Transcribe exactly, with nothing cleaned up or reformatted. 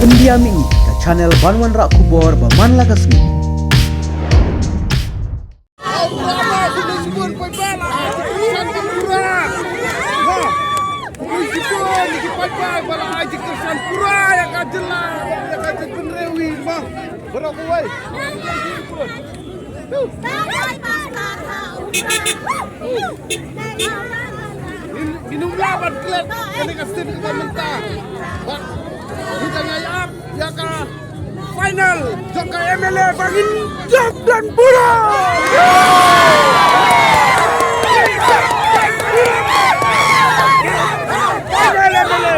Pyndiam ïa ngi ka channel ban wanrah khubor ba man la ka sngi. Ngin, ngin ym lah ban klet kane ka sien kaba mynta. Bad ngi dang ïaid ïa ka final jong ka M L A ba ngin jop dan burom. Final M L A.